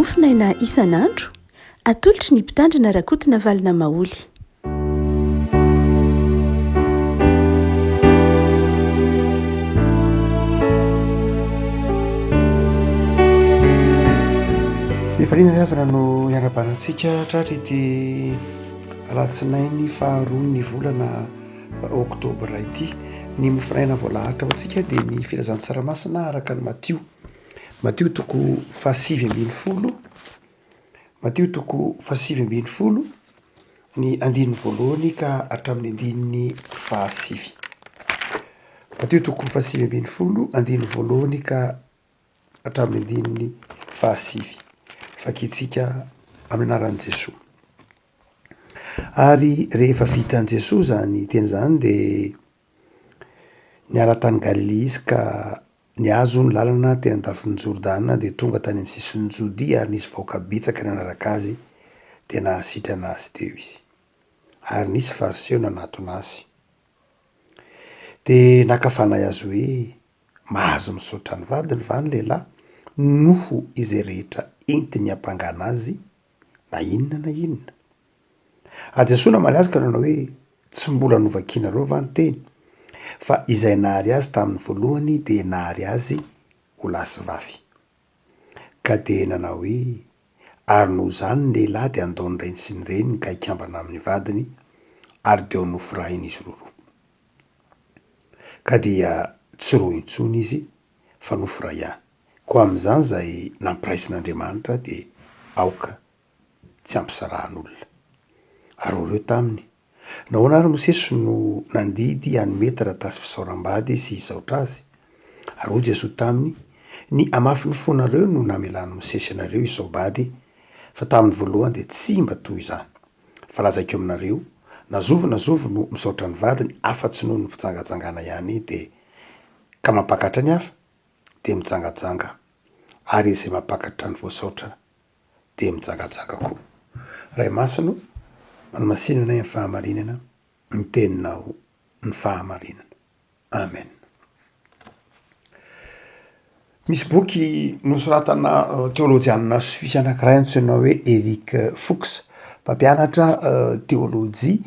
Mofonaina isan'andro, atolotry ny Mpitandrina Rakotonavalona Maholy. Fifaliana ry havana no iarahabana antsika tratra ity alatsinainy faharoan'ny volana oktobra ity. Ny mofonaina voalahatra ho antsika dia ny filazantsara masina araka an'i Matio. Matio toko fahasivy ambin'ny folo, Matio toko fahasivy ambin'ny folo, ny andininy voalohany ka hatramin'ny andininy fahasivy. Matio toko fahasivy ambin'ny folo, andininy voalohany ka hatramin'ny andininy fahasivy. Vakintsika amin'ny anaran'i Jesoa. Ary rehefa vitan'i Jesoa izany teny izany dia niala tany Galilia izy ka nihazo ny lalana teny an-dafin'i Jordana dia tonga tany amin'ny sisin'i Jodia ary nisy vahoaka betsaka nanaraka azy dia nahasitrana azy teo izy. Ary nisy Fariseo nanatona azy. Dia naka fanahy azy hoe, Mahazo misaotra ny vadiny va ny lehilahy noho izay rehetra entiny hampangana azy na inona na inona? Ary Jesoa namaly azy ka nanao hoe, Tsy mbola novakinareo va ny teny, fa izay nahary azy tamin'ny voalohany dia nahary azy ho lahy sy vavy? Ka dia nanao hoe, Ary noho izany ny lehilahy dia handao ny rainy sy ny reniny ka hikambana amin'ny vadiny, ary dia ho nofirahiny izy roroa. Ka dia tsy roa intsony izy, fa nofo iray ihany. Koa amin'izany izay nampiraisin'Andriamanitra dia aoka tsy ampisarahan'olona. Ary hoy ireo taminy, Nahoana àry Mosesy no nandidy hanome taratasy fisaoram-bady sy hisaotra azy? Ary hoy Jesoa taminy, Ny hamafin'ny fonareo no namelan'i Mosesy anareo hisao-bady, fa tamin'ny voalohany dia tsy mba toy izany. Fa lazaiko aminareo, na zovy na zovy no misaotra ny vadiny afa-tsy noho ny fijangajangana ihany dia ka mampakatra ny hafa, dia mijangajanga, ary izay mampakatra ny voasaotra dia mijangajanga koa. Ray Masina o, manamasina anay amin'ny fahamarinana, ny Teninao ny fahamarinana. Amen. Misy boky nosoratana teolojianina suisse anankiray antsoina hoe Eric Fuchs, mpampianatra teolojia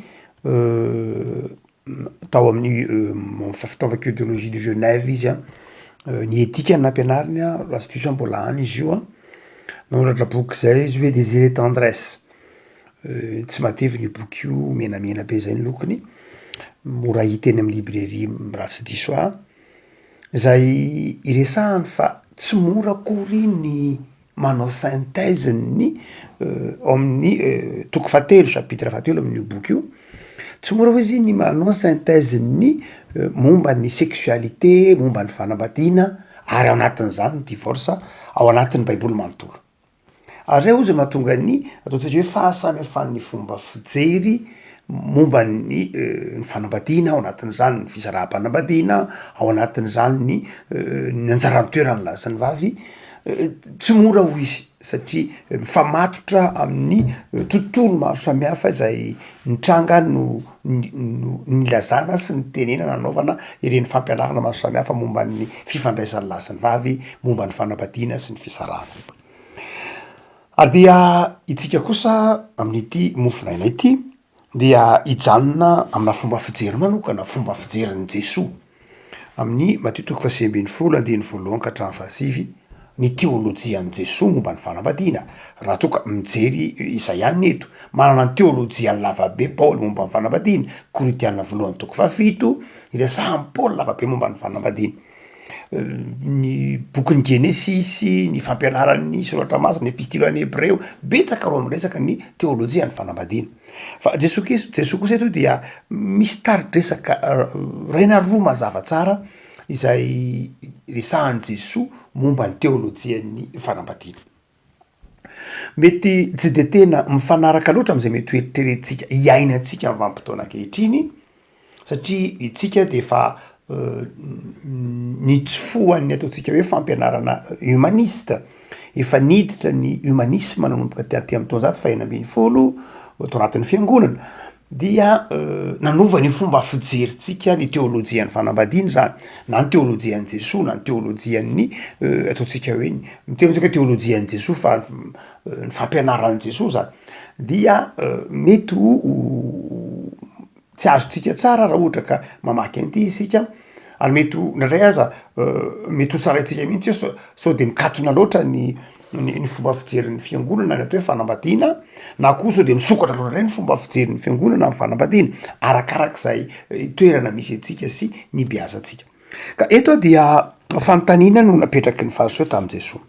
tao amin'ny fitaovan-ko théologie de Genève izy an, ny etika no nampianariny an, raha tsy diso aho mbola any izy io an, nanoratra boky zay izy hoe Désir et tendresse, tsy matevina io boky io, menamena be zay ny lokony, mora hita eny amy librairie raha tsy diso aho, zay iresahany fa tsy mora akory ny manao synthèse ny ao amin'ny toko fahatelo, chapitre fahatelo amin'io boky io, tsy mora hoy izy ny manao synthèse ny momba ny sexualité, momba ny fanambadiana ary ao anatin'izany ny divorce ao anatin'ny baiboly manontolo. Ary zay hozy mahatonga ny ataontsika hoe fahasamihafan'ny fomba fijery momba ny ny fanambadiana, ao anatin'izany ny fisaraham-panambadiana, ao anatin'izany ny ny anjara toeran'ny lahy sy ny vavy, tsy mora hoy izy satria mifamatotra amin'ny tontolo maro samihafa izay nitranga no no nilazana sy nitenenana nanaovana ireny fampianarana maro samihafa momba ny fifandraisan'ny lahy sy ny vavy, momba ny fanambadiana sy ny fisarahana. Ary dia itsika kosa amin'ity mofonaina ity dia hijanona amina fomba fijery manokana, fomba fijerin'i Jesoa. Amin'ny Matio toko fahasivy ambin'ny folo andininy voalohany ka hatramin'ny fahasivy, ny teolojian'i Jesoa momba ny fanambadiana, raha toa ka mijery izay ihany ny eto, manana ny teolojiany lavabe Paoly momba ny fanambadiana, Korintiana voalohany toko fahafito, iresahan'i Paoly lavabe momba ny fanambadiana. Ny bokin'ny Genesisy, ny fampianaran'ny soratra masina, ny epistily ho an'ny Hebreo, betsaka reo miresaka ny teolojian'ny fanambadiana. Fa Jesoa Kristy, Jesoa kosa eto dia misy tari-dresaka iray na roa mazava tsara izay resahan'i Jesoa momba ny teolojian'ny fanambadiana. Mety tsy de tena mifanaraka loatra am'zay mety ho eritreretintsika iainantsika am vanim-potoana ankehitriny satria itsika de efa nitsofohan'ny ataontsika hoe fampianarana humaniste, efa niditra ny humanisme nanomboka taty am taonjato fahenina ambin'ny folo tao anatin'ny fiangonana. Dia nanova ny fomba fijerintsika ny teolojian'ny fanambadiana izany, na ny teolojian'i Jesoa na ny teolojian'ny ataontsika hoe miteny antsika hoe teolojian'i Jesoa fa ny fampianaran'i Jesoa zany dia mety ho tsy azontsika tsara raha ohatra ka mamaky an'ity isika ary mety ho indraindray aza mety ho tsaraintsika mihitsy hoe sao sao de mikatona loatra ny ny fomba fijerin'ny fiangonana ny atao hoe fanambadiana na koa sao de misokatra loatra indray ny fomba fijerin'ny fiangonana ny fanambadiana arakarak'izay toerana misy antsika sy ny beazantsika. Ka eto aho dia fanontaniana no napetraky ny fariseo tamin'i Jesoa.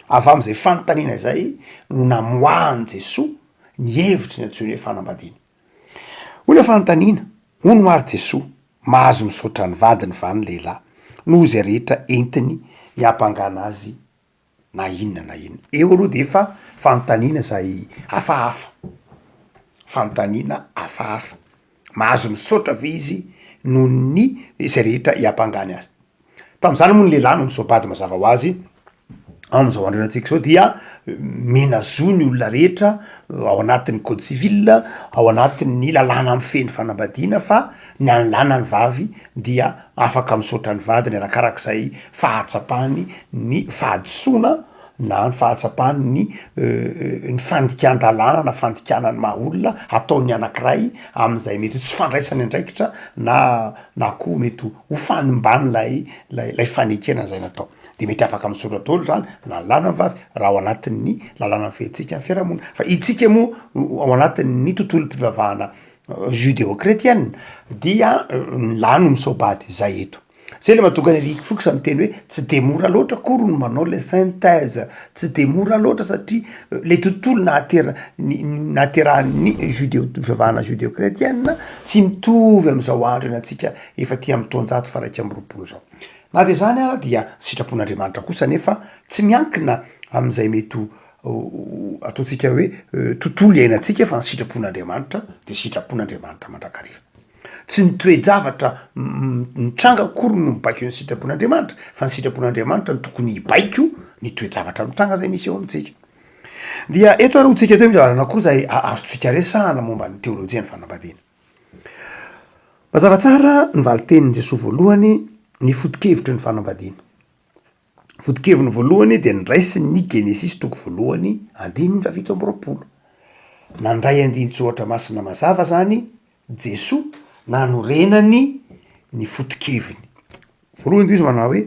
Avy amin'izay fanontaniana izay no namoahan'i Jesoa ny hevitry ny antsoiny hoe fanambadiana. Hoy ilay fanontaniana, hono ary Jesoa, mahazo misaotra ny vadiny va ny lehilahy noho izay rehetra entiny hiampangana azy na inona na inona. Eo aloha de efa fanontaniana zay hafahafa, fanontaniana hafahafa, mahazo misaotra ve izy noho ny izay rehetra hiampangany azy? Tam'zany moa ny lehilahy no misaobady mazava ho azy, am'zao andro iainantsika zao dia mena zo ny olona rehetra ao anatin'ny code civil, ao anatin'ny lalàna mifehy ny fanambadiana fa ny an'ny lahy na ny vavy dia afaka misaotra ny vadiny arakarak'izay fahatsapany ny fahadisoana na ny fahatsapany ny ny fandikan-dalàna na fandikana ny maha olona ataon'ny anankiray amin'izay mety ho tsy fandraisany andraikitra na na koa mety ho fanimbany lay lay lay fanekena zay natao. De mety afaka misaotra daholo zany na ny lahy na ny vavy raha ao anatin'ny lalàna mifehy antsika ny fiarahamonina fa itsika moa ao anatin'ny tontolom-pivavahana judéo-chrétienne dia ny lahy no misaobady zay eto. Zay le mahatonga an'i Eric Fuchs miteny hoe tsy de mora loatra akory ny manao le synthèse, tsy de mora loatra satria le tontolo nahatera- ny nahaterahan'ny judéo fivavahana judéo-chrétienne tsy mitovy am'zao andro iainantsika efa aty amy taonjato faha 21 zao. Na de zany ara dia sitrapon'Andriamanitra kosa anefa tsy miankina am'zay mety ho ataontsika hoe tontolo iainantsika fa ny sitrapon'Andriamanitra de sitrapon'Andriamanitra mandrakariva. Tsy ny toe-javatra mitranga akory no mibaiko ny sitrapon'Andriamanitra fa ny sitrapon'Andriamanitra no tokony hibaiko ny toe-javatra mitranga zay misy eo amintsika. Dia eto ary hotsika teo misy zavatra anankiroa zay azontsika resahana momba ny teolojian'ny fanambadiana. Mazava tsara ny valin-tenin'i Jesoa voalohany ny foto-kevitry ny fanambadiana. Foto-keviny voalohany dia niraisiny ny Genesisy toko voalohany andininy faha 27. Nandray andinin-tsoratra masina mazava zany Jesoa nanorenany ny foto-keviny. Voalohany dia izy manao hoe,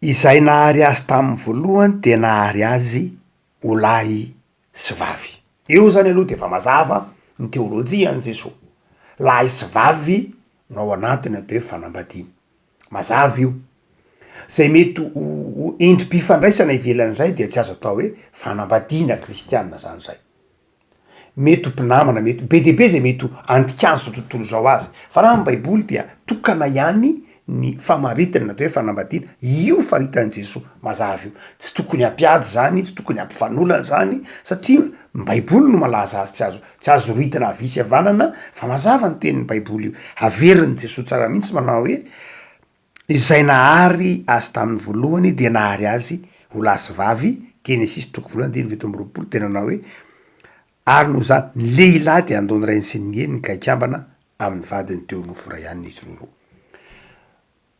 izay nahary azy tamin'ny voalohany dia nahary azy ho lahy sy vavy. Eo zany aloha de efa mazava ny teolojian'i Jesoa. Lahy sy vavy no ao anatiny atao hoe fanambadiana. Mazava io. Zay mety ho endri-pifandraisana ivelan'izay dia tsy azo atao hoe fanambadiana kristiana zany zay. Mety ho mpinamana, mety be dia be zay mety ho andikan'izao tontolo izao azy, fa raha ny baiboly dia tokana ihany ny famaritana ny atao hoe fanambadiana, io faritan'i Jesoa mazava io, tsy tokony hampiady zany, tsy tokony hampifanolana zany satria ny baiboly no malaza azy, tsy azo tsy azo rohitina havia sy havanana fa mazava ny tenin'ny baiboly io, averin'i Jesoa tsara mihitsy manao hoe izay nahary azy tamin'ny voalohany dia nahary azy ho lahy sy vavy, Genesisy toko voalohany andininy 27 dia nanao hoe ary noho izany ny lehilahy dia handao ny rainy sy ny reniny ka hikambana amin'ny vadiny teo nofo iray ihany izy roroa.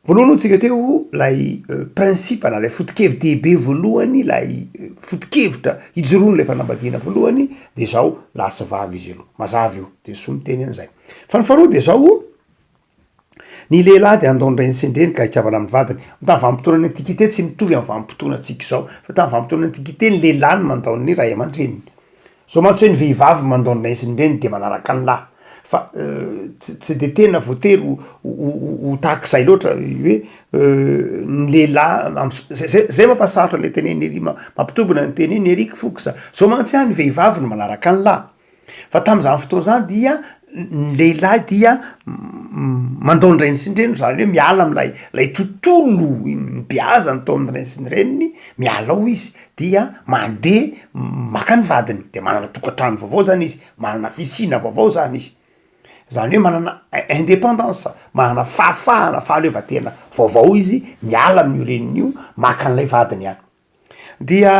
Voalohany hoy tsika teo lay principe na lay foto-kevi-dehibe voalohany, lay foto-kevitra ijoroan'ilay fanambadiana voalohany de zao, lahy sy vavy izy aloha, mazava io, Jesoa miteny an'izay. Fa ny faharoa de zao, ny lehilahy de handao ny rainy sy ny reniny ka hikambana amin'ny vadiny. Tamin'ny vanim-potoanan'ny antiquité tsy mitovy amin'ny vanim-potoanantsika izao, fa tamin'ny vanim-potoanan'ny antiquité ny lehilahy no mandao ny ray aman-dreniny. Zao mantsy hoe ny vehivavy mandao ny sy ny reniny de manaraka ny lahy fa tsy tsy de tena voatery ho ho tahak'izay loatra hoe ny lehilahy am- zay zay zay mampasarotra le teneniny ery mampitombina ny teneniny ery Fox a, zao mantsy a ny vehivavy no manaraka ny lahy fa tam'zany fotoana zany dia ny lehilahy dia mandao ny rainy sy ny reniny zany hoe miala am'lay lay tontolo nibeazany tao amin'ny rainy sy ny reniny, miala ao izy dia mandeha maka ny vadiny, de manana tokantrano vaovao zany izy, manana fisiana vaovao zany izy, zany hoe manana indépendance, manana fahafahana, fahaleovantena vaovao izy miala amin'io reniny io maka an'ilay vadiny any, dia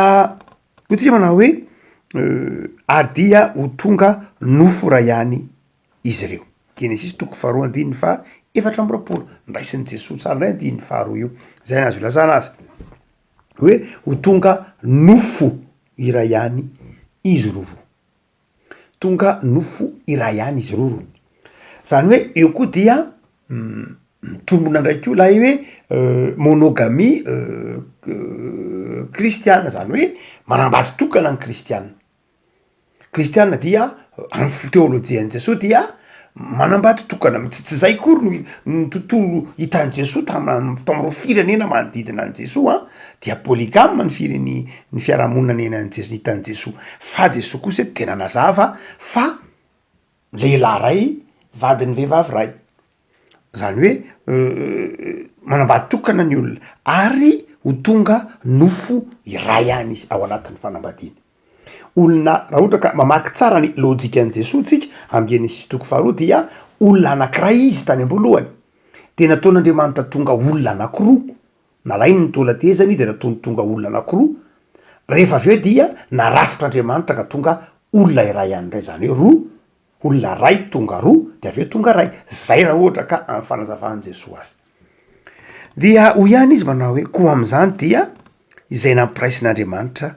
hoy tsika manao hoe. Ary dia ho tonga nofo iray ihany izy ireo. Genesisy toko faharoa andininy faha 24, nraisin'i Jesoa tsara indray andininy faharoa io, zay no azo ilazana azy hoe ho tonga nofo iray ihany izy roroa. Tonga nofo iray ihany izy roroa. Zany hoe eo koa dia mitombona indray koa ilay hoe monogamie kristiana, zany hoe manambady tokana ny kristiana. Kristiana dia amin'ny teolojian'i Jesoa dia manambady tokana, tsy tsy zay akory no ny tontolo hitan'i Jesoa tam- tao amin'ireo firenena manodidina an'i Jesoa an, dia polygame ny firene- ny fiarahamonina niainan'i Jesoa hitan'i Jesoa, fa Jesoa kosa eto dia nanazava fa lehilahy ray vadin'ny vehivavy ray, zany hoe manambady tokana ny olona ary ho tonga nofo iray ihany izy ao anatin'ny fanambadiana. Olona, raha ohatra ka mamaky tsara ny lojikan'i Jesoa tsika amin'ny Genesisy toko faharoa dia olona anankiray izy tany am-boalohany, de nataon'Andriamanitra tonga olona anankiroa, nalainy ny taolan-tehezany de nataony tonga olona anankiroa, rehefa avy eo dia narafitr'Andriamanitra ka tonga olona iray ihany indray, zany hoe roa, olona ray tonga roa de avy eo tonga ray, zay raha ohatra ka amin'ny fanazavan'i Jesoa azy. Dia hoy ihany izy manao hoe koa amin'izany dia izay nampiraisin'Andriamanitra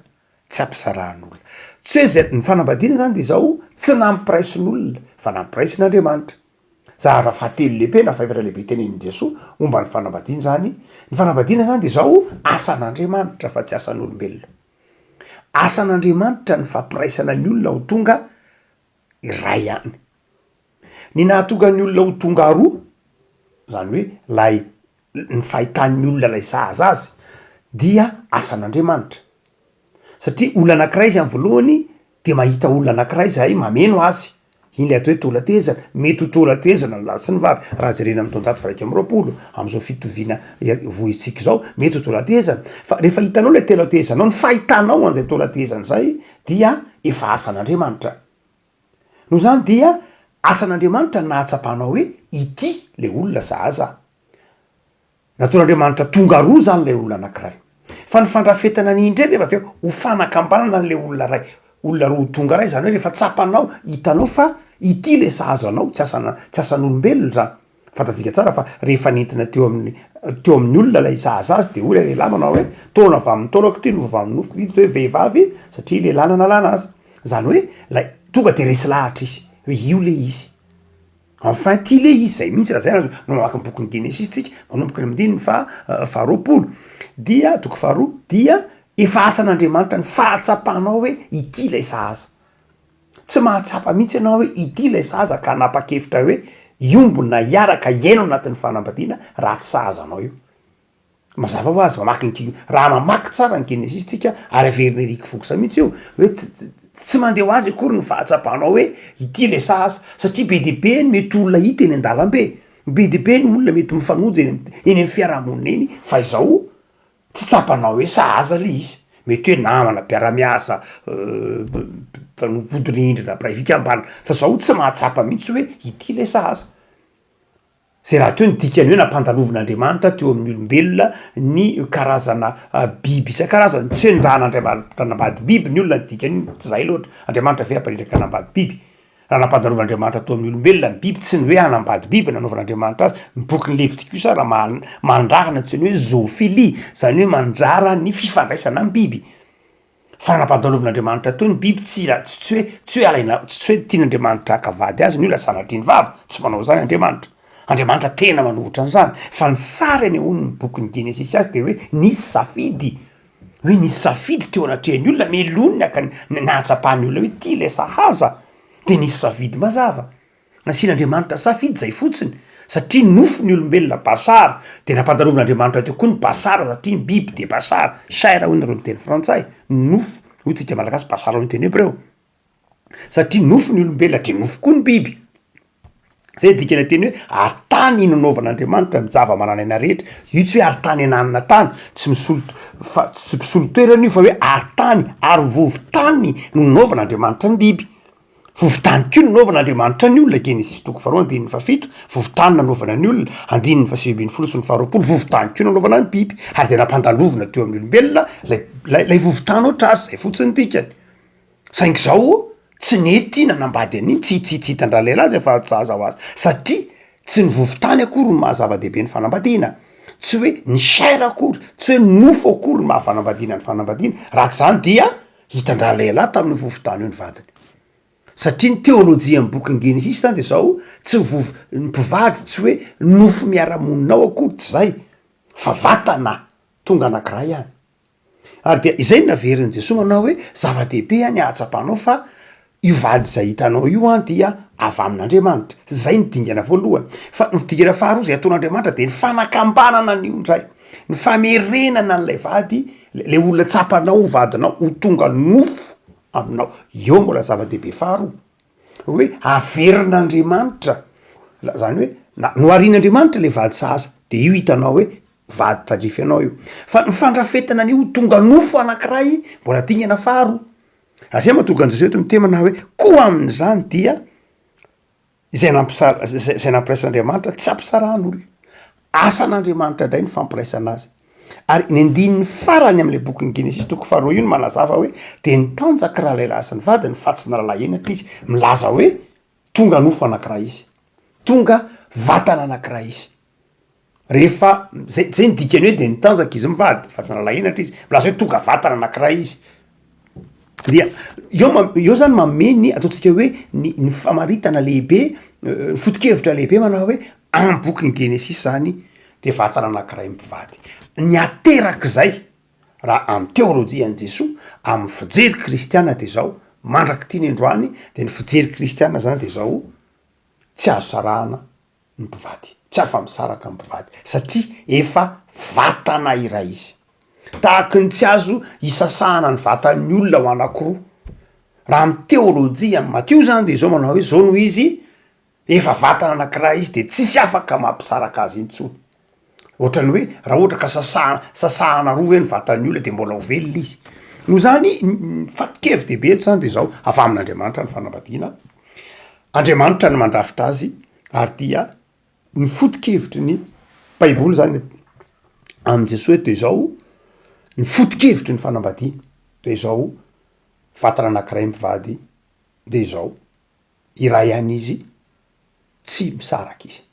tsy ampisarahan'olona. Tsy hoe zay, ny fanambadiana zany de zao, tsy nampiraisin'olona fa nampiraisin'Andriamanitra. Zavatra fahatelo lehibe na fahefatra lehibe tenenin'i Jesoa momba ny fanambadiana zany, ny fanambadiana zany de zao asan'Andriamanitra fa tsy asan'olombelona. Asan'Andriamanitra ny fampiraisana ny olona ho tonga iray ihany. Ny nahatonga ny olona ho tonga roa, zany hoe lay ny fahitan'ny olona lay sahaza azy dia asan'Andriamanitra, satria olona anakiray izy amy voalohany de mahita olona anakiray zay mameno azy, iny le atao hoe taolan-tehezana, mety ho taolan-tehezana ny lahy sy ny vavy raha jerena amy taonjato faha 21 am'zao fitoviana vohitsika zao, mety ho taolan-tehezana, fa rehefa hitanao le taolan-tehezanao, ny fahitanao an'zay taolan-tehezana zay dia efa asan'Andriamanitra. Noho izany dia asan'Andriamanitra ny nahatsapanao hoe ity le olona sahaza ahy. Nataon'Andriamanitra tonga roa zany lay olona anakiray. Fa ny fandrafetana an'iny indray rehefa avy eo ho fanakambanana an'le olona ray, olona roa ho tonga ray, zany hoe rehefa tsapanao, hitanao fa ity le sahaza anao, tsy asana- tsy asan'olombelona zany. Fantatsika tsara fa rehefa nentina teo amin'ny teo amin'ny olona ilay sahaza azy de hoy ilay lehilahy manao hoe taona avy amin'ny taolako ity, nofo avy amin'ny nofoko ity, hoe vehivavy satria lehilahy nanalana azy. Zany hoe lay tonga de resy lahatra izy hoe io le izy. Enfin ty le izy, zay mihitsy raha zay no mamaky ny bokin'ny Genesisy tsika manomboka ny andininy faha faharoapolo dia toko faharoa dia efa asan'Andriamanitra ny fahatsapanao hoe ity ilay sahaza. Tsy mahatsapa mihitsy ianao hoe ity ilay zaza ka hanapa-kevitra hoe hiombona hiaraka hiaina ao anatin'ny fanambadiana raha tsy sahaza anao io. Mazava ho azy, mamaky ny Ge- raha mamaky tsara ny Genesisy tsika ary averin'i Eric Fuchs mihitsy io hoe tsy tsy mandeha ho azy akory ny fahatsapanao hoe ity ilay sahaza satria be dia be ny mety olona hita eny an-dalambe, be dia be ny olona mety mifanojo eny eny amin'ny fiarahamonina eny fa izao Tsy tsapanao hoe sahaza le izy, mety hoe namana, mpiara-miasa, mpifanolo-bodirindrina, mpiray fikambanana, fa zao tsy mahatsapa mihitsy hoe ity le sahaza. Zay rahateo ny dikany hoe nampandalovin'Andriamanitra teo amin'ny olombelona ny karazana biby isan-karazany, tsy hoe nirahan'Andriamanitra hanambady biby ny olona ny dikan'iny, tsy zay loatra, Andriamanitra ve hampaniraka hanambady biby? Raha nampandalovan'Andriamanitra tao amin'ny olombelona ny biby, tsy ny hoe hanambady biby nanaovan'Andriamanitra azy, ny bokin'ny Levitikosa raha mandrara ny antsoiny hoe zoophilie, izany hoe mandrara ny fifandraisana amin'ny biby. Fa raha nampandalovan'Andriamanitra teo ny biby, tsy raha tsy hoe tsy hoe alaina tsy hoe tian'Andriamanitra haka vady azy ny olona sanatria ny vava, tsy manao izany Andriamanitra. Andriamanitra tena manohitra an'izany, fa ny sary anehoan'ny bokin'ny Genesisy azy dia hoe nisy safidy. Hoe nisy safidy teo anatrehan'ny olona mialoha ny haka ny nahatsapan'ny olona hoe ity ilay sahaza de nisy safidy mazava. Nasian'Andriamanitra safidy zay fotsiny satria nofo ny olombelona basara de nampandalovan'Andriamanitra teo koa ny basara satria ny biby de basara, chair hoy nareo miteny frantsay, nofo hoy tsika malagasy basara hoy ny teny hebreo. Satria nofo ny olombelona de nofo koa ny biby. Zay ny dikany teny hoe ary tany nanaovan'Andriamanitra ny zava-manan'aina rehetra, io tsy hoe ary tany ananona tany, tsy misolo fa tsy mpisolo toerana io fa hoe ary tany ary vovo-tany no nanaovan'Andriamanitra ny biby, vovo-tany koa no nanaovan'Andriamanitra ny olona, Genesisy toko faharoa andininy fahafito, vovo-tany nanaovana ny olona, andininy fahasivy ambin'ny folo sy ny faharoapolo, vovo-tany koa nanaovana ny biby, ary de nampandalovina teo amin'ny olombelona lay lay lay vovo-tany ohatr'azy, zay fotsiny ny dikany. Saingy zao tsy nety nanambady an'iny, tsy tsy tsy hitan-dralehilahy zay fa zaza ho azy, satria tsy ny vovon-tany akory no maha zava-dehibe ny fanambadiana, tsy hoe ny chair akory, tsy hoe ny nofo akory no maha fanambadiana ny fanambadiana, raha tsy zany dia hitan-dralehilahy tamin'io vovon-tany io ny vadiny. Satria ny teolojian'ny bokin'ny Genesisy zany de zao, tsy ny vovo- ny mpivady tsy hoe nofo miara-monina ao akory, tsy zay, fa vatana tonga anakiray ihany. Ary dia izay no naverin'i Jesoa manao hoe, zava-dehibe an ny ahatsapanao fa io vady izay hitanao io an dia avy amin'Andriamanitra. Zay ny dingana voalohany. Fa ny dingana faharoa izay ataon'Andriamanitra dia ny fanakambanana an'io indray, ny famerenana an'ilay vady, le olona tsapanao ho vadinao ho tonga nofo aminao. Eo mbola zava-dehibe faharoa, hoe averin'Andriamanitra, zany hoe na- noharian'Andriamanitra le vady sahaza, de io hitanao hoe Vady tandrify anao io. Fa ny fandrafetana an'io ho tonga nofo anankiray mbola dingana faharoa. Ary zay mahatonga an'i Jesoa eto miteny manao hoe koa amin'izany dia izay nampisara- zay zay nampiraisan'Andriamanitra tsy ampisarahan'olona. Asan'Andriamanitra indray ny fampiraisana azy. Ary ny andininy farany amin'ilay bokin'ny Genesisy toko faharoa io no manazava hoe dia nitanjaka ralehilahy sy ny vadiny fa tsy nalala henatra izy. Milaza hoe tonga nofo anankiray izy. Tonga vatana anankiray izy. Rehefa, zay zay ny dikany hoe de nitanjaka izy mivady fa tsy nalala henatra izy, milaza hoe tonga vatana anakiray izy, dia eo ma- eo zany manome ny ataontsika hoe ny ny famaritana lehibe ny foto-kevitra lehibe manao hoe amy bokin'ny genesisy zany de vatana anakiray mpivady, ny aterak'izay raha amy teolojian'i Jesoa, amy fijery kristiana de zao, mandrak'ity ny androany de ny fijery kristiana zany de zao, tsy azo sarahana ny mpivady, tsy afa-misaraka ny mpivady satria efa vatana iray izy, tahaky ny tsy azo isasahana ny vatan'ny olona ho anakiroa, raha ny teolojia an'i Matio zany de zao manao hoe zao no izy, efa vatana anakiray izy de tsisy afaka mampisaraka azy intsony, ohatran'ny hoe raha ohatra ka sasahana sasahana roa ve ny vatan'ny olona de mbola ho velona izy, noho zany ny foto-kevi-dehibe eto zany de zao, avy amin'Andriamanitra ny fanambadiana, Andriamanitra no mandrafitra azy ary dia ny foto-kevitry ny baiboly zany amin'i Jesoa eto de zao, ny foto-kevitry ny fanambadiana de zao, vatana anakiray mpivady de zao, iray ihany izy, tsy misaraka izy.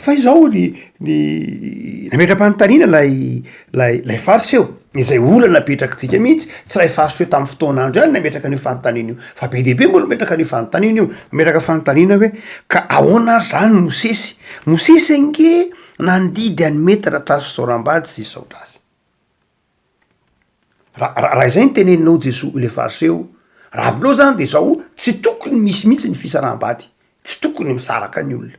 Fa izao ny ny nametra-panontaniana lay lay lay fariseo, izay olana apetrakitsika mihitsy, tsy lay fariseo tamin'ny fotoan'andro ihany nametraka an'io fanontaniana io, fa be dia be mbola mametraka an'io fanontaniana io, mametraka fanontaniana hoe ka ahoana ary zany Mosesy? Mosesy ange nandidy hanome taratasy fisaoram-bady sy hisaotra azy. Ra- ra- raha izay no teneninao Jesoa ilay fariseo, raha aminao zany de zao, tsy tokony misy mihitsy ny fisaraham-bady, tsy tokony misaraka ny olona.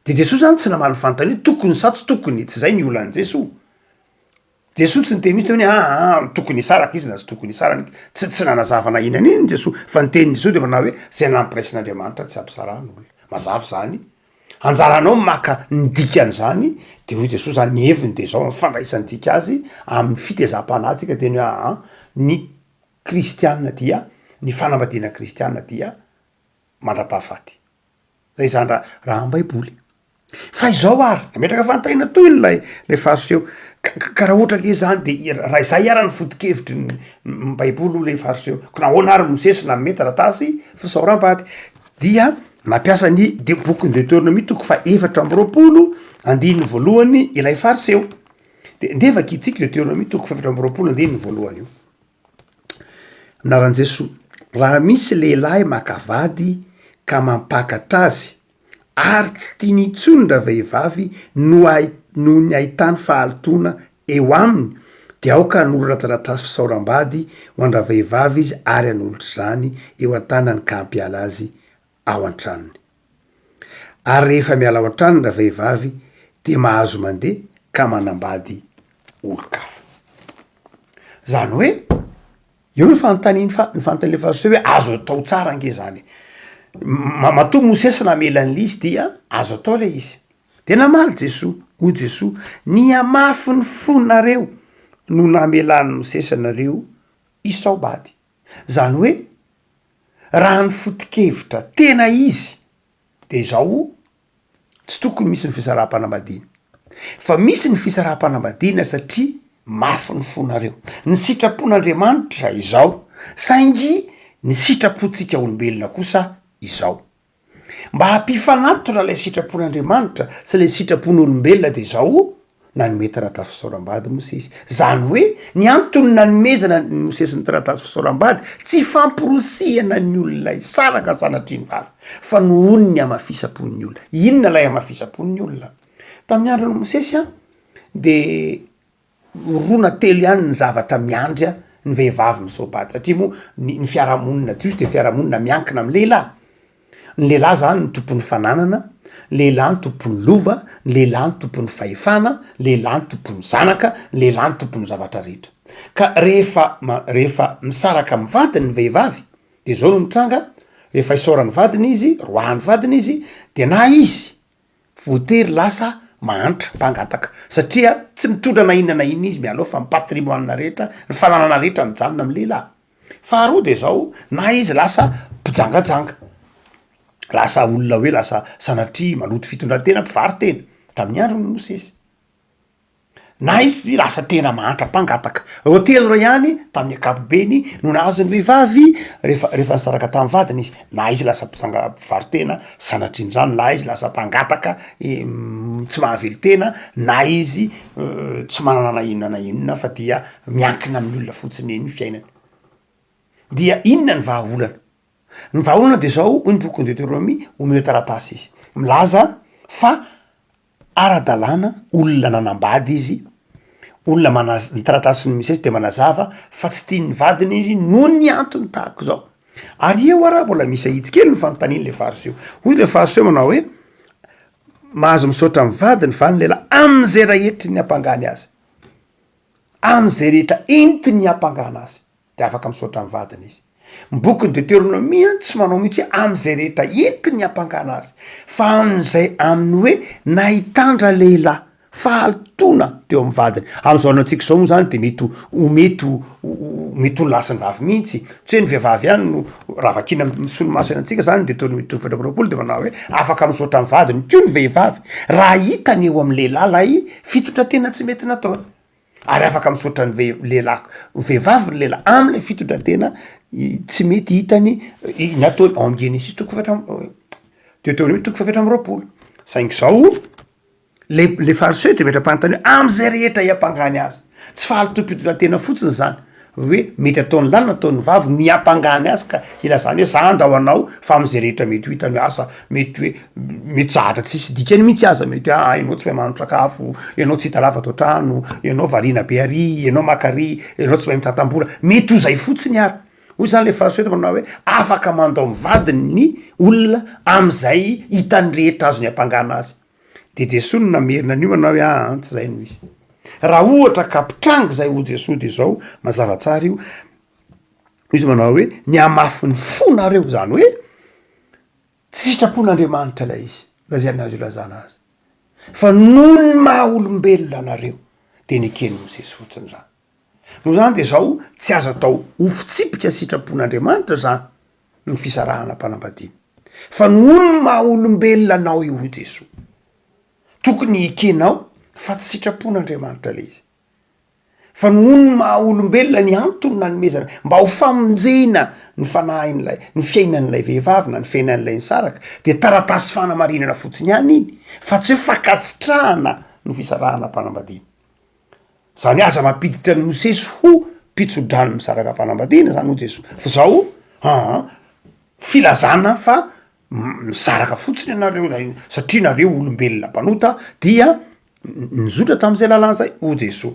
De Jesoa zany tsy namaly ny fanontaniana hoe tokony sa tsy tokony, tsy zay ny olan'i Jesoa. Jesoa tsy niteny mihitsy hoe aa tokony hisaraka izy na tsy tokony hisaraka, tsy tsy nanazava na inona n'inona Jesoa, fa ny tenin'i Jesoa de manao hoe zay nampiraisin'Andriamanitra tsy ampisarahan'olona, mazava zany. Anjaranao ny maka ny dikan'izany, de hoy Jesoa zany ny heviny de zao, ny fandraisantsika azy amin'ny fitezam-panahy tsika de ny hoe aa ny kristiana dia, ny fanambadiana kristiana dia mandra-pahafaty, zay zany raha raha am-baiboly. Fa izao ary, nametraka fanontaniana tohiny lay lay fariseo, ka ka raha ohatra ange zany de i- raha izay ara ny foto-kevitry ny ny baiboly hoy le fariseo, ko nahoana ary Mosesy nanome taratasy fisaoram-bady? Dia Nampiasa ny de bokin'ny Deoteronomia toko faha-24 andininy voalohany ilay fariseo. De ndeha vakintsika Deoteronomia toko faha-24 andininy voalohany io. Anaran'i Jesoa, raha misy lehilahy maka vady ka mampakatra azy ary tsy tiany intsony ravehivavy no ahi- noho ny ahitany fahalotoana eo aminy dia aoka hanolotra taratasy fisaoram-bady ho an-dravehivavy izy ary hanolotra izany eo an-tanany ka hampiala azy ao an-tranony. Ary rehefa miala ao an-tranony ravehivavy dia mahazo mandeha ka manambady olon-kafa. Izany hoe, eo ny fanontaniany fa- ny fanontanian'ilay fariseo hoe azo atao tsara ange izany e. Ma- matoa Mosesy namela an'ilay izy dia azo atao ilay izy. Dia namaly Jesoa, hoy Jesoa, Nihamafy ny fonareo no namelan'i Mosesy anareo hisao-bady. Izany hoe, raha ny foto-kevitra tena izy dia izao, tsy tokony misy ny fisaraham-panambadiana. Fa misy ny fisaraham-panambadiana satria mafy ny fonareo. Ny sitrapon'Andriamanitra izao. Saingy ny sitrapontsika olombelona kosa izao. Mba hampifanatona ilay sitrapon'Andriamanitra sy ilay sitrapon'olombelona dia izao, nanome taratasy fisaoram-bady Mosesy. Izany hoe ny antony nanomezana an'i Mosesy ny taratasy fisaoram-bady, tsy famporosihana ny olona hisaraka sanatria ny vava, fa nohon'ny hamafisam-pon'ny olona. Inona ilay hamafisam-pon'ny olona? Tamin'ny andron'i Mosesy an, dia roa na telo ihany ny zavatra miandry ny vehivavy misoa-bady satria moa ny ny fiarahamonina jiosy de fiarahamonina miankina amy lehilahy, ny lehilahy zany no tompon'ny fananana, ny lehilahy no tompon'ny lova, ny lehilahy no tompon'ny fahefana, ny lehilahy no tompon'ny zanaka, ny lehilahy no tompon'ny zavatra rehetra, ka rehefa ma- rehefa misaraka amy vadiny ny vehivavy de zao no mitranga, rehefa isaoran'ny vadiny izy, roahan'ny vadiny izy de na izy voatery lasa mahantra, mpangataka, satria tsy mitondra na inona na inona izy mialoha fa ny patrimoine rehetra, ny fananana rehetra mijanona amin'ny lehilahy. Faharoa de zao, na izy lasa mpijangajanga, lasa olona hoe lasa sanatria maloto fitondran-tena, mpivaro-tena, tamin'ny andron'i Mosesy. Na izy lasa tena mahantra mpangataka. Ireo telo ireo ihany tamin'ny ankapobeny no nahazo ny vehivavy rehefa rehefa nisaraka tamin'ny vadiny izy, na izy lasa mpijanga- mpivaro-tena sanatrian'izany, na izy lasa mpangataka tsy mahavelon-tena, na izy tsy manana na inona na inona fa dia miankina amin'ny olona fotsiny ny fiainany. Dia inona ny vahaolana? Ny vahaolana de zao, hoy ny bokin'ny Deoteronomia, omeo taratasy izy milaza fa Ara-dalàna, olona nanambady izy, olona manaz- ny taratasin'i Mosesy dia manazava fa tsy tian'ny vadiny izy noho ny antony tahaka izao. Ary eo ara mbola misy ahitsy kely ny fanontanian'ilay fariseo. Hoy ilay fariseo manao hoe, mahazo misaotra ny vadiny va ny lehilahy amin'izay rehetra ny ampangany azy? Amin'izay rehetra entiny ampangana azy. de afaka misaotra ny vadiny izy. Ny bokin'ny Deteronomia tsy manao mihitsy hoe amin'izay rehetra entiny hampangana azy, fa amin'izay amin'ny hoe nahitandra lehilahy fahalotoana teo amin'ny vadiny. Amin'izao androntsika izao moa zany de mety ho ho mety ho mety ho ny lahy sy ny vavy mihitsy, tsy hoe ny vehivavy ihany no raha vakiana amin'ny solomaso iainantsika zany ny Deteronomia toko faha 24 de manao hoe afaka misaotra ny vadiny koa ny vehivavy raha hitany eo amin'ny lehilahy ilay fitondran-tena tsy mety nataony. Ary afaka misaotra ny vehi- lehilahy vehivavy ny lehilahy am'le fitondran-tena tsy mety hitany ny ataony ao am Genesisy toko fahaefatra am- Deoteronomia toko fahaefatra amby roapolo, saingy zao le le fariseo de metra-panontaniana am'zay rehetra iampangany azy, tsy fahalotoam-pitondran-tena fotsiny zany hoe mety ataon'ny lahy na ataon'ny vavy no iampangany azy ka ilazany hoe za handao anao fa am'zay rehetra mety ho hitany hoe asa mety hoe mety zavatra tsisy dikany mihitsy aza mety hoe aa ianao tsy mahay mahandro sakafo, ianao tsy hita lava ato an-trano, ianao variana be ary, ianao maka ary, ianao tsy mahay mitantam-bola, mety ho zay fotsiny ary, hoy zany le fariseo eto manao hoe afaka mandao ny vadiny ny olona am'zay hitany rehetra azony ampangana azy. De Jesoa no namerina an'io manao hoe aa tsy zay no izy. Raha ohatra ka mpitranga izay hoy Jesoa de zao, mazava tsara io, hoy izy manao hoe ny hamafin'ny fonareo, zany hoe tsy sitrapon'Andriamanitra ilay izy, raha zay no azo ilazana azy, fa noho ny maha olombelona anareo de neken'i Mosesy fotsiny zany. Noho izany de zao, tsy azo atao ho fitsipika sitrapon'Andriamanitra zany ny fisarahana am-panambadiana, fa noho ny maha olombelona anao io hoy Jesoa, tokony hekenao fa tsy sitrapon'Andriamanitra le izy, fa noho ny maha olombelona ny antony nanomezana mba ho famonjena ny fanahin'ilay, ny fiainan'ilay vehivavy na ny fiainan'ilay nisaraka, de taratasy fanamarinana fotsiny ihany iny, fa tsy hoe fankasitrahana ny fisarahana am-panambadiana. Zany hoe aza mampiditra an'i Mosesy ho mpitso-drano misaraka fanambadiana zany hoy Jesoa, fa zao aa filazana fa misaraka fotsiny ianareo na satria nareo olombelona mpanota dia nizotra tam'zay lalàna zay hoy Jesoa.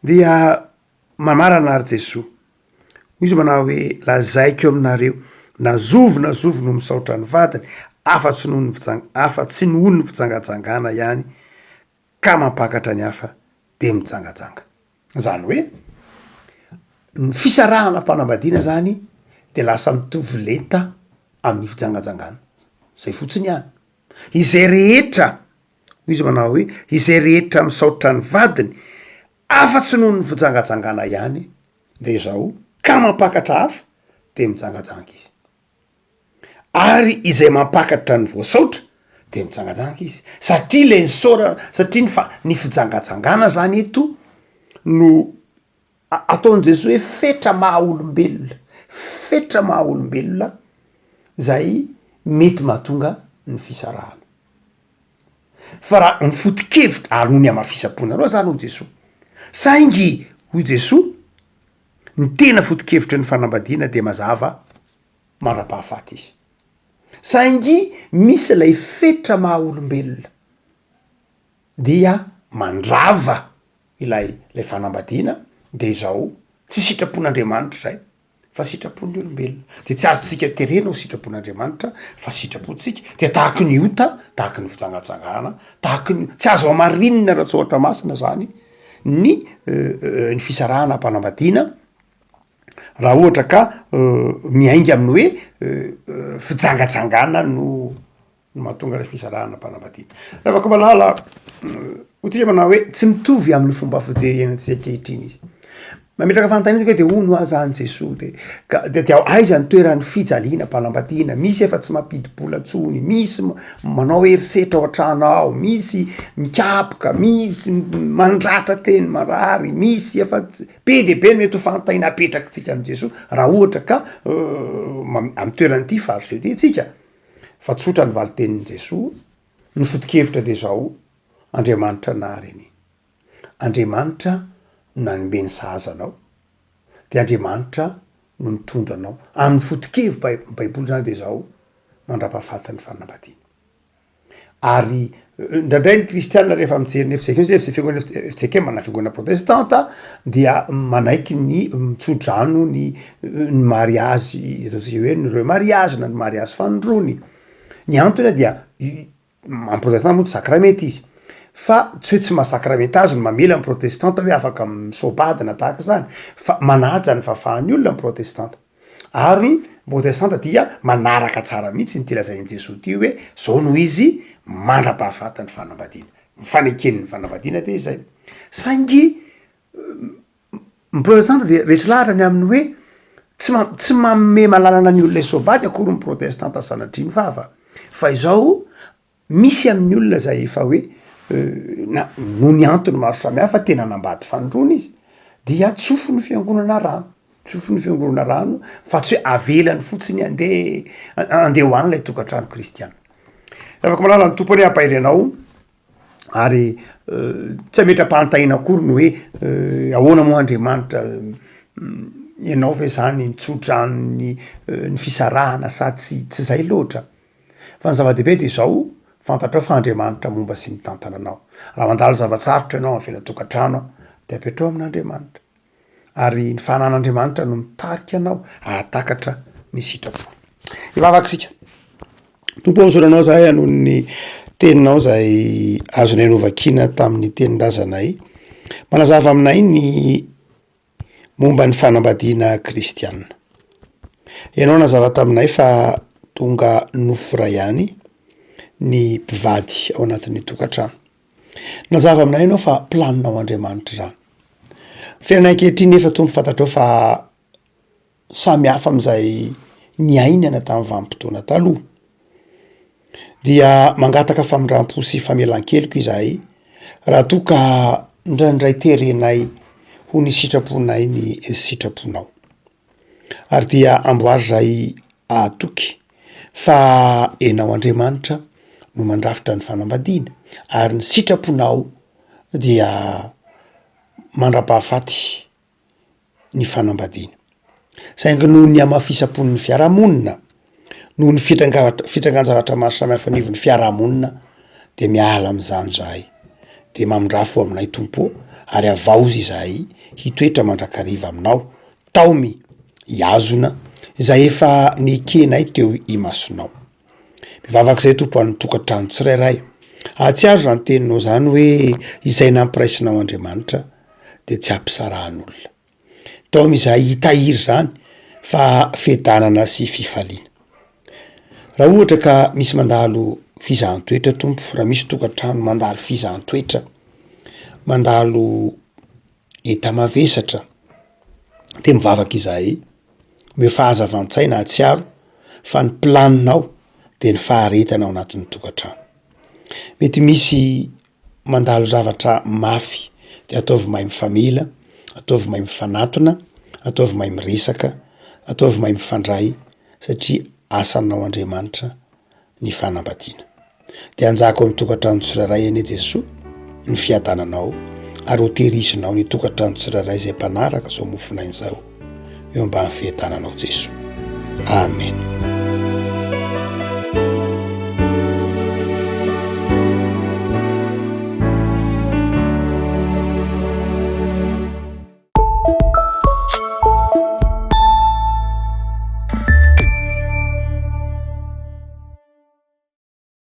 Dia mamarana ary Jesoa, hoy izy manao hoe lazaiko aminareo na zovy na zovy no misaotra ny vadiny afa-tsy noho ny fijang- afa-tsy noho ny fijangajangana ihany ka mampakatra ny hafa de mijangajanga. Zany hoe ny fisarahana am-panambadiana zany de lasa mitovy lenta amin'ny fijangajangana, zay fotsiny ihany. Izay rehetra, hoy izy manao hoe, izay rehetra misaotra ny vadiny afa-tsy noho ny fijangajangana ihany de zao, ka mampakatra hafa de mijangajanga izy. Ary izay mampakatra ny voasaotra de mijangajanga izy, satria le nisaorana, satria ny fa- ny fijangajangana zany eto no. Ataon'i Jesoa hoe fetra maha olombelona, fetra maha olombelona zay mety mahatonga ny fisarahana. Fa raha ny foto-kevitra, ary noho ny hamafisam-ponareo zany hoy Jesoa. Saingy hoy Jesoa, ny tena foto-kevitry ny fanambadiana dia mazava mandra-pahafaty izy. Saingy misy ilay fetra maha olombelona dia mandrava ilay ilay fanambadiana de izao, tsy sitrapon'Andriamanitra izay fa sitrapon'ny olombelona, de tsy azontsika terena ho sitrapon'Andriamanitra fa sitrapontsika, de tahaky ny ota, tahaky ny fijangajangana, tahaky ny, tsy azo hamarinina ara-tsoratra masina zany ny ny fisarahana am-panambadiana raha ohatra ka miainga amin'ny hoe fijangajangana no no mahatonga ilay fisarahana am-panambadiana. Ravako malala, hoy tsika manao hoe tsy mitovy amin'ny fomba fijery iainantsika ankehitriny izy. Mametraka fanontaniana tsika de hono hoa zany Jesoa de ka de de aiza ny toeran'ny fijaliana am-panambadiana, misy efa tsy mampidi-bola tsony, misy manao herisetra ao an-trano ao, misy mikapoka, misy mandratra teny marary, misy efa tsy, be de be ny mety ho fanontaniana apetrakitsika amin'i Jesoa raha ohatra ka amin'ny toeran'ity fariseo ity tsika. Fa tsotra ny valitenin'i Jesoa, ny foto-kevitra dia izao, Andriamanitra nahary anie. Andriamanitra no nanome ny sahaza anao, dia Andriamanitra no mitondra anao. Amin'ny foto-kevi-baiboly izany dia izao, mandra-pahafatin'ny fanambadiana. Ary indraindray ny kristiana rehefa mijery ny FJKM, satria fiangonana FJKM na fiangonana protestanta dia manaiky ny mitso-drano ny ny mariazy ataontsika hoe ny remariage na ny mariazy fanindroany, ny antony dia amin'ny protestanta moa tsy sakramenta izy fa tsy hoe tsy maha sakramenta azy no mamela ny protestanta hoe afaka misaobady na tahaka izany fa manaja ny fahafahan'ny olona ny protestanta. Ary ny protestanta dia manaraka tsara mihitsy ity lazain'i Jesoa ity hoe zao no izy mandra-pahafatin'ny fanambadiana. Ny fanekeny ny fanambadiana dia izay. Saingy ny protestanta dia resy lahatra ny amin'ny hoe tsy ma- tsy manome malalana ny olona hisoabady akory ny protestanta sanatria ny vava. Fa izao Misy amin'ny olona zay efa hoe na noho ny antony maro samihafa tena nanambady fanindroany izy dia tsofiny fiangonana rano, tsofiny fiangonana rano fa tsy hoe avelany fotsiny andeha andeha ho any lay tokantrano kristiana. Afaka malala ny Tompo anie hampahery anao ary tsy hametra-pahantahiana akory ny hoe ahoana moa Andriamanitra ianao ve zany mitsodrano ny ny fisarahana sa tsy tsy zay loatra. Fa ny zava-dehibe dia izao, fantatrao fa Andriamanitra momba sy mitantana anao. Raha mandalo zava-tsarotra ianao amin'ny fiainan-tokantrano dia apetraho amin'Andriamanitra. Ary ny fanan'Andriamanitra no mitarika anao hahatakatra ny sitrapony. Hivavaka isika. Tompo ô, misaotra anao zahay noho ny teninao izay azonay novakiana tamin'ny tenin-drazanay. Manazava aminay ny momba ny fanambadiana kristiana. Ianao nazava taminay fa tonga nofo iray ihany ny mpivady ao anatin'ny tokantrano. Nazava aminay ianao fa planinao Andriamanitra izany. Fiainana ankehitriny nefa Tompo fantatrao fa samy hafa amin'izay niainana tamin'ny vanim-potoana taloha. Dia mangataka famindram-po sy famelan-keloka izahay raha toa ka indraindray terenay ho ny sitraponay ny sitraponao. Ary dia amboary izahay hahatoky fa Ianao Andriamanitra no mandrafitra ny fanambadiana ary ny sitraponao dia mandra-pahafaty ny fanambadiana. Saingy noho ny hamafisam-pon'ny fiarahamonina, noho ny fitranga- fitrangan-javatra maro samihafa anivon'ny fiarahamonina dia miala amin'izany izahay. Dia mamindrafo aminay Tompo ô, ary havaozy izahay hitoetra mandrakariva aminao, taomy hihazona izay efa nekenay teo imasonao. Mivavaka izay Tompo an'ny tokantrano tsirairay. Hahatsiaro izany teninao izany hoe izay nampiraisinao Andriamanitra dia tsy ampisarahan'olona. Taomy izahay hitahiry izany fa fiadanana sy fifaliana. Raha ohatra ka misy mandalo fizahan-toetra Tompo, raha misy tokantrano mandalo fizahan-toetra, mandalo enta-mavesatra dia mivavaka izahay, omeo fahazavan-tsaina hahatsiaro fa ny planinao dia ny faharetana ao anatin'ny tokantrano. Mety misy mandalo zavatra mafy dia ataovy mahay mifamela. Ataovy mahay mifanatona, ataovy mahay miresaka, ataovy mahay mifandray satria asanao Andriamanitra ny fanambadiana. Dia hanjaka ao amin'ny tokantrano tsirairay anie Jesoa ny fiadananao ary ho tehirizinao ny tokantrano tsirairay izay mpanaraka izao mofonaina izao eo ambany fiadananao Jesoa. Amen.